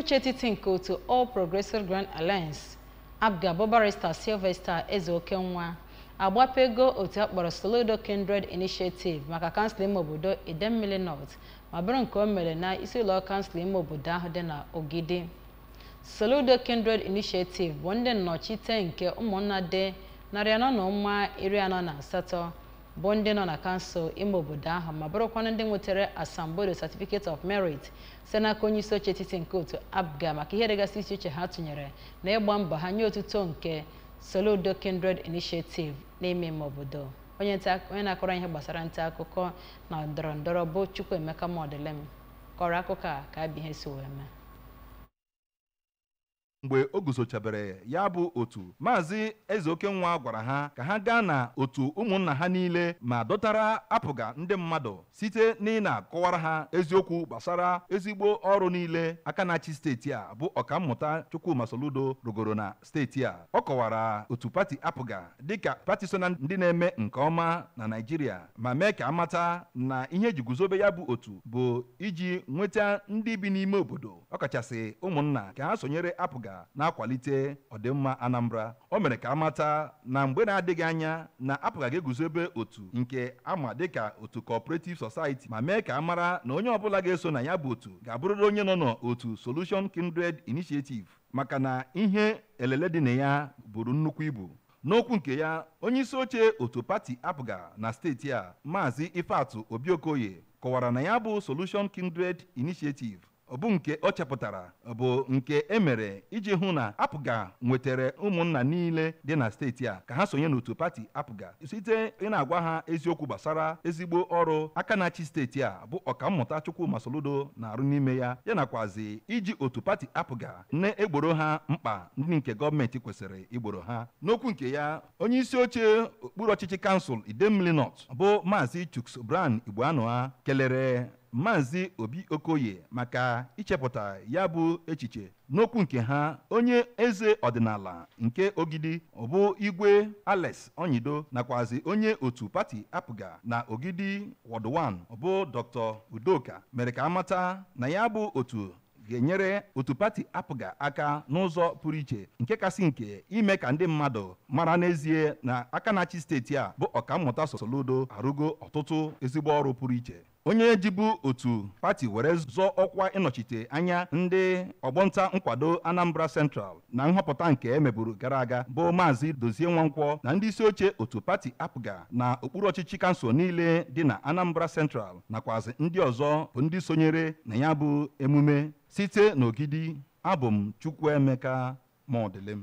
Oche etiti nke otu All Progressive Grand Alliance, APGA, bụ Barrister Sylvester Ezeokenwa agbapego otu akpọrọ Soludo Kindred Initiative maka kansụl ime obodo Idemmili North, ma bụrụ nke o mere na isi ụlọ kansụl ime obodo ahụ dị na Ogidi. Soludo Kindred Initiative bụ ndị nnọchite nke ụmụnna dị 448 bụ ndị nọ na kansụl ime obodo ahụ, ma bụrụkwanụ ndị nwetara asambodo Certificate of Merit site n'aka onye isi oche etiti nke otu APGA maka ihe dịgasị iche iche ha tụnyere na ịgba mbọ ha nye otuto nke Soludo Kindred Initiative n'ime ime obodo. Onye na-akọrọ ihe gbasara nta akụkọ na ndọrọ ndọrọ bụ Chukwuemeka Modilem kọrọ akụkọ a ka abịa ihe si wee mee. Mgbe o guzochabere ya bụ otu, Maazị Ezeokenwa gwara ha ka ha gaa na otu ụmụnna ha niile ma dọtara APGA ndị mmadụ site n'ị na-akọwara ha eziokwu gbasara ezigbo ọrụ niile aka na-achị steeti a bụ Ọkammụta Chukwuma Soludo rụgoro na steeti a. Ọ kọwara otu pati APGA dịka pati so na ndị na-eme nke ọma na Naịjirịa, ma mee ka amata na ihe eji guzobe ya bụ otu bụ iji nweta ndị bi n'ime obodo, ọkachasị ụmụnna, ka ha sonyere APGA na-akwalite ọdịmma Anambra. O mere ka amata na mgbe na-adịghị anya na APGA ga-eguzobe otu nke ama dịka otu Cooperative Society, ma mee ka amara na onye ọbụla ga-eso na ya bụ otu ga-abụrịrị onye nọ n'otu Solution Kindred Initiative, maka na ihe elele dị na ya buru nnukwu ibu. N'okwu nke ya, onye isi oche otu pati APGA na steeti a, Maazị Ifeatụ Obiokoye, kọwara na ya bụ Solution Kindred Initiative ọ bụ nke o chepụtara bụ nke e mere iji hụ na APGA nwetara ụmụnna niile dị na steeti a ka ha sonye n'otu pati APGA site ị na-agwa ha eziokwu gbasara ezigbo ọrụ aka na-achị steeti a bụ Ọkammụta Chukwuma Soludo na-arụ n'ime ya, ya nakwazi iji otu pati APGA na-egboro ha mkpa ndị nke gọọmenti kwesịrị igboro ha. N'okwu nke ya, onye isi oche okpuru ọchịchị kansụl Idemmili North bụ Maazị Chuks Brown Igboanụa kelere Maazị Obi Okoye maka ichepụta ya bụ echiche. N'okwu nke ha, onye eze ọdịnala nke Ogidi bụ Igwe Alex Onyido nakwazi onye otu pati APGA na Ogidi Ward 1 bụ Dr. Udoka mere ka amata na ya bụ otu ga-enyere otu pati APGA aka n'ụzọ pụrụ iche, nke kasị nke ime ka ndị mmadụ mara n'ezie na aka na-achị steeti a bụ Ọkammụta Soludo arụgo ọtụtụ ezigbo ọrụ pụrụ iche. Onye jibu otu pati were zọọ ọkwa ịnọchite anya ndị ọgbọnta nkwado Anambra Central na nhọpụta nke emeburu gara aga bụ Maazị Dozie Nwankwọ na ndị isi oche otu pati APGA na okpuru ọchịchị kansụl niile dị na Anambra Central nakwazi ndị ọzọ bụ ndị sonyere na ya bụ emume. Site n'Ogidi, abụ m Chukwuemeka Modilem.